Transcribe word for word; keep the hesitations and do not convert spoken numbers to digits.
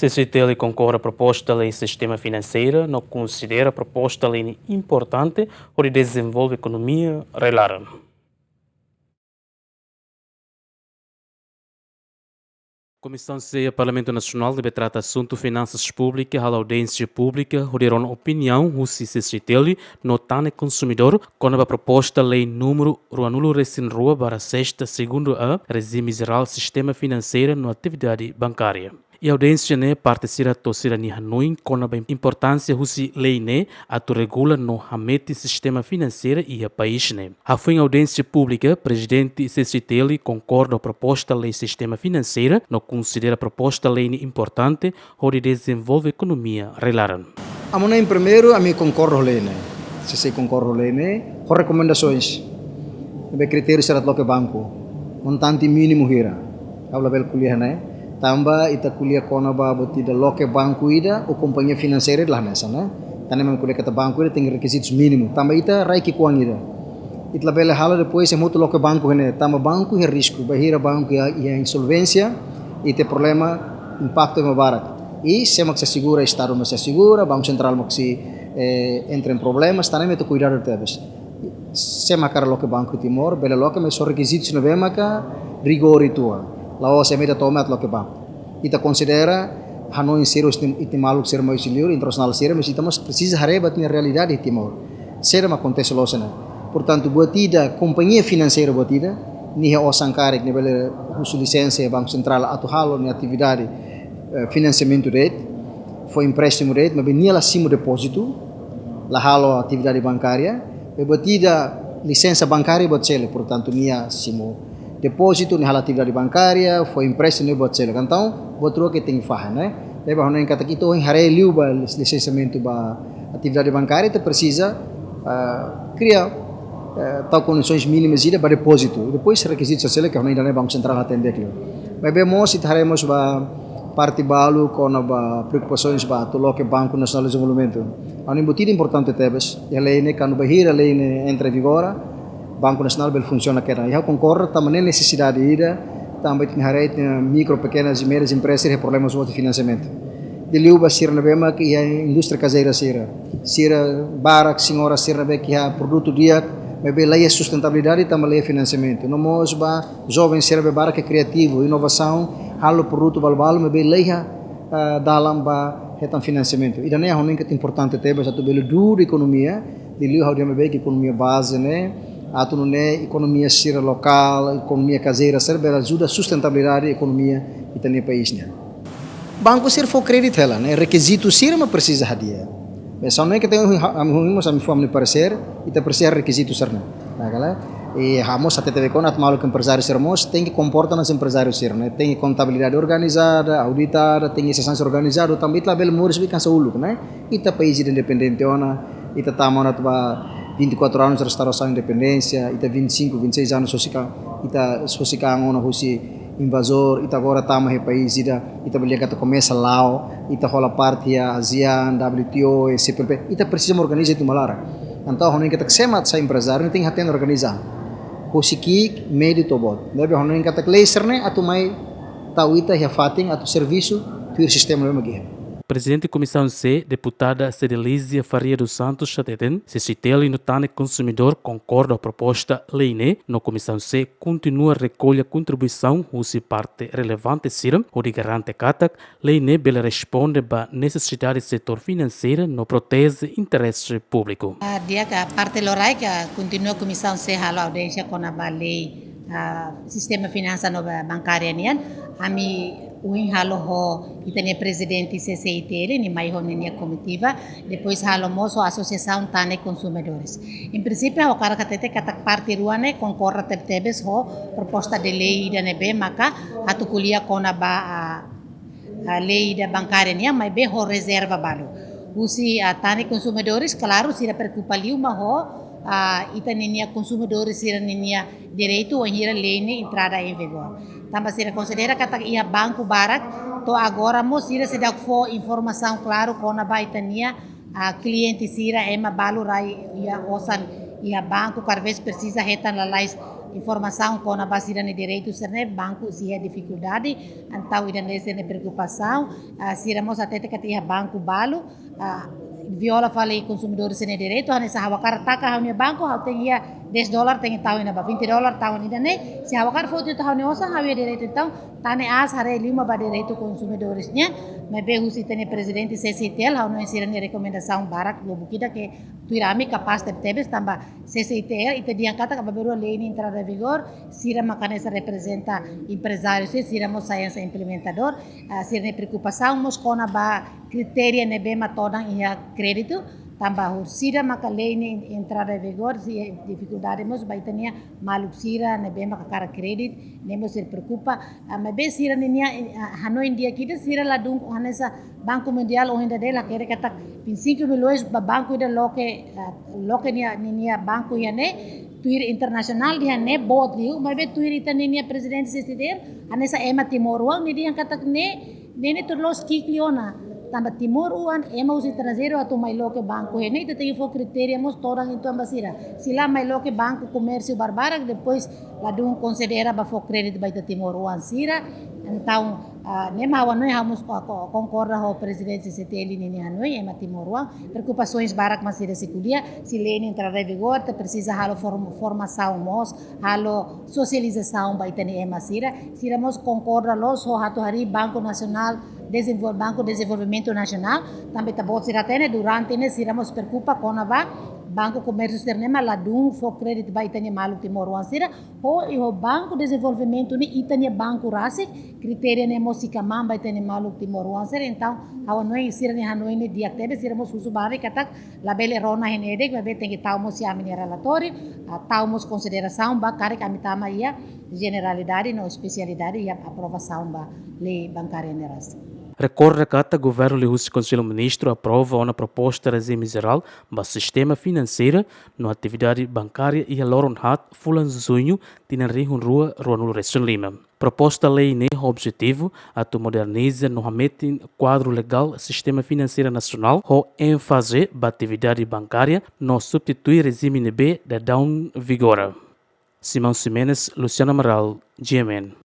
CCITL konkorda proposta lei sistema finanseira no konsidera proposta lei ne'e importante hodi dezenvolve ekonomia rai-laran. Komisaun C iha Parlamentu Nasionál ne'ebé trata asuntu finansas públikas halo audiénsia públika hodi rona opiniaun husi CCITL no Tan Ne'e Konsumidór kona-ba proposta lei númeru ruanulu-resin-rua barra sesta segundu A, rejime jerál sistema finanseira no atividade bankária. Iha audiénsia ne'e parte sira hato'o sira-nia hanoin kona-ba importánsia husi lei ne'e atu regula no hametin sistema finanseira iha país ne'e. Hafoin audiénsia públika, Prezidente CCITL konkorda ho proposta lei sistema finanseira no konsidera proposta lei ne'e importante hodi dezenvolve ekonomia rai-laran. Ami, em primeiro, ami konkorda ho lei ne'e. CCITL konkorda ho lei ne'e, ho rekomendasoens. Ne'ebé kritériu sira atu loke banku. Montante mínimu hira. Ha'u labele ko'alia ne'e. Tanba ita ko'alia kona-ba buat ida loke banku ida, ou kompañia finanseira ida la hanesan, ne'e. Tan ne'e mak ko'alia katak banku ida tenke rekizitus mínimu. Tanba ita rai ki'ikoan ida. Ita labele halo depois ema hotu loke banku ne'e. Tanba banku iha risku. Bainhira banku iha, iha insolvénsia, ita problema, impaktu ema barak. I sé mak sei asegura, Estadu mak sei asegura, Banku Sentrál mak sei, eh, entra em problemas, tan ne'e mak ita kuidadu tebes. Sé mak hakarak loke banku Timor, bele loke, mas ho rekizitus ne'ebé maka rigór uitoan. La'ós ema ida toma atu loke banku. Ita konsidera hanoin sira husi ita-nia maluk sira mai husi liur, internasionál sira, mas ita mós presiza haree ba ita-nia realidade Timor. Saida mak akontese loos ne'e. Portantu, buat ida, kompañia finanseira buat ida, nia iha osan karik, nia bele husu lisensa iha Banku Sentrál atu halo nia atividade, eh, finansiamentu de'it, fó empréstimu de'it, maibé nia la simu depózitu, la halo atividade bankária, i buat ida lisensa bankária buat seluk, portantu nia simu depózitu, nia halo atividade bankária, fó empréstimu, nia buat seluk. Entaun, buat rua ke tenke fahe, ne'e? Ne'ebé ha'u hanoin katak ita ohin haree liu ba lis-, lisensiamentu ba atividade bankária, ita presiza, ah, kria, eh, tau kondisoens mínimas ida ba depózitu. Depois rekizitu sira seluk ke ha'u hanoin ida-ne'e Banku Sentrál hatene di'ak liu. Maibé mós ita haree mós ba parte balu kona-ba preokupasoens ba atu loke Banku Nasionál Dezenvolvimentu. Ha'u hanoin buat ida importante tebes. Iha lei ne'e kuandu bainhira lei ne'e entra vigora, Banku Nasionál bele funsiona kedas. I ha'u konkorda tanba ne'e nesesidade ida, tanba ita haree ita-nia mikro, pekenas i médias empresas iha problemas boot finansiamentu. Liuliu ba sira ne'ebé mak iha indústria kazeiru sira. Sira barak, señora sira ne'ebé ke iha produtu di'ak, maibé la iha sustentabilidade tanba la iha finansiamentu. No mós ba joven sira ne'ebé barak ke kriativu, inovasaun, halo produtu balu-balu, maibé la iha, ah, dalan ba hetan finansiamentu. Ida-ne'e ha'u hanoin katak importante tebes atu bele dudu ekonomia, liuliu ha'u dehan maibé ke ekonomia baze ne'e, atu nune'e ekonomia sira lokál, ekonomia kazeiru sira bele ajuda sustentabilidade ekonomia ita-nia país nian. Banku sira fó kréditu hela, ne'e, rekizitu sira mak presiza hadi'a. Mas ha'u hanoin katak ami, ami mós ami fó ami-nia paresér, ita presiza rekizitu sira-ne'e. Nah, kala, i ha'u mós hatete ba kono atu maluk emprezáriu sira mós tenke komporta hanesan emprezáriu sira, ne'e. Tenke kontabilidade organizada, auditada, tenke sesans organizadu, tanba ita labele moris bikan sa uluk, ne'e. Ita país ida independente ona, ita tama ona atu ba vinte e quatro anos restaurasaun independénsia, ita vinte e cinco, vinte e seis anos hosi ka, ita hosi kan ona husi invazór, ita agora tama iha país ida, ita bele katak komesa la'o, ita hola parte iha ASEAN, W T O, i C P L P, ita presiza mak organiza ita-nia laran. Entaun, ha'u hanoin katak sé mak sai emprezáriu, tenke hatene organiza. Husi ki'ik, médiu to'o boot. Ne'ebé ha'u hanoin katak lei sira-ne'e atu mai tau ita iha fatin atu servisu tuir sistema ne'ebé mak iha. Prezidente Komisaun C, Deputada Cedelízia Faria dos Santos hateten, CCITL no Tan Ne'e Konsumidór konkorda ho proposta lei ne'e, no Komisaun C kontinua rekolla kontribuisaun husi parte relevante sira, hodi garante katak lei ne'e bele responde ba nesesidade setór finanseira no proteje interese públiku. Ah, di'ak, parte loraik, ah, kontinua Komisaun C halo audiénsia kona-ba lei, ah, sistema finansa no ba-, bankária nian. Ami ohin halo ho ita-nia prezidente CCITL, nia mai ho ninia komitiva, depois halo mós ho Asosiasaun Tan Ne'e Konsumidores. Em princípio, ha'u hakarak hatete katak parte rua ne'e konkorda tebetebes ho proposta de lei ida ne'ebé maka atu ko'alia kona-ba, ah, ah, lei ida bankária nian, maibé ho rezerva balu. Husi, ah, Tan Ne'e Konsumidores, klaru, sira preokupa liu mak ho, ah, ita ninia konsumidores sira ninia direitu wainhira lei ne'e entrada em vigor. Tanba sira konsidera katak iha banku barak, to'o agora mós sira seidauk fó informasaun klaru kona-ba ita-nia, ah, kliente sira, ema balu rai iha osan iha banku, kada vez presiza hetan lalais informasaun kona-ba sira-nia direitu sira-ne'e, banku sei iha difikuldade, entaun ida-ne'e sira-nia preokupasaun. Ah, sira mós hatete katak iha banku balu, ah, viola fali konsumidór sira-nia direitu, hanesan ha'u hakarak taka ha'u-nia banku, ha'u tenke iha dez dolar, tenke tau iha ne'ebá, vinte dolar, tau iha ne'e. Se ha'u hakarak foti tiha ha'u-nia osan, ha'u iha direitu. Entaun, tan ne'e aas haree liu mak ba direitu konsumidores nian, maibé husi ita-nia prezidente C C I T L, ha'u hanoin sira-nia rekomendasaun barak lubuk ida ke tuir ami kapás tebetebes, tanba C C I T L, ita dehan katak aban-bainrua lei ne'e entrada vigor, sira mak hanesan reprezenta emprezáriu sira, sira mós sai hanesan implementadór, ah, sira-nia preokupasaun mós kona-ba kritéria ne'ebé mak todan iha kréditu, tanba orsida maka lei ne'e entrada vigor, sei iha difikuldade mós ba ita-nia maluk sira ne'ebé maka hakarak kréditu, ne'e mós sira preokupa, ah, maibé sira-ninia, ah, hanoin di'ak ida sira ladún hanesan Banku Mundiál ohin ida dehan la kere katak vinte e cinco milhões ba banku ida loke, ah, loke nia, ninia banku iha ne'e, tuir internasionál dehan ne'e boot liu, maibé tuir ita-ninia prezidente C C I T L, hanesan ema timoroan, nia dehan katak ne'e, ne'e ne'e tuir loloos ki'ik liu ona. Tanba timoroan, ema husi estranjeiru atu mai loke banku iha ne'e, ita tenke fó kritéria mós todan uitoan ba sira. Se la mai loke banku komérsiu barbarak, depois ladún konsidera ba fó kréditu ba ita timoroan sira. Entaun, ah, ne'e mak ha'u hanoin, ha'u mós ko-, ko-, konkorda ho prezidente C C I T L ninia hanoin, ema timoroan, preokupasaun barak mak sira sei ko'alia, se lei ne'e entrada vigor, ita presiza halo form-, formasaun mós, halo sosializasaun ba ita-nia ema sira, sira mós konkorda loos ho atu harii Banku Nasionál, Dezenvol-, Banku Dezenvolvimentu Nasionál, tanba ita-boot sira hatene durante ne'e sira mós preokupa kona-ba banku komérsiu sira-ne'e mak ladún fó kréditu ba ita-nia maluk timoroan sira, ho, i ho Banku Dezenvolvimentu ne'e ita-nia banku rasik, kritéria ne'e mós sei kmaan ba ita-nia maluk timoroan sira, entaun, ha'u hanoin sira-nia hanoin ne'e di'ak tebes, sira mós husu ba ami katak, labele rona hein de'it, maibé tenke tau mós iha ami-nia relatóriu, ah, tau mós konsiderasaun ba karik ami tama iha jeneralidade no espesialidade iha aprovasaun ba lei bankária ne'e rasik. Rekorda katak governu liuhusi Konsellu Ministru aprova ona proposta rejime jerál ba sistema finanseira no atividade bankária iha loron haat fulan Juñu tinan rihun rua ruanulu resin lima. Proposta lei ne'e ho objetivu atu moderniza no hametin kuadru legál sistema finanseira nasionál ho énfaze ba atividade bankária no substitui rejime ne'ebé daudaun vigora. Simão Ximenes, Luciano Amaral, G M N.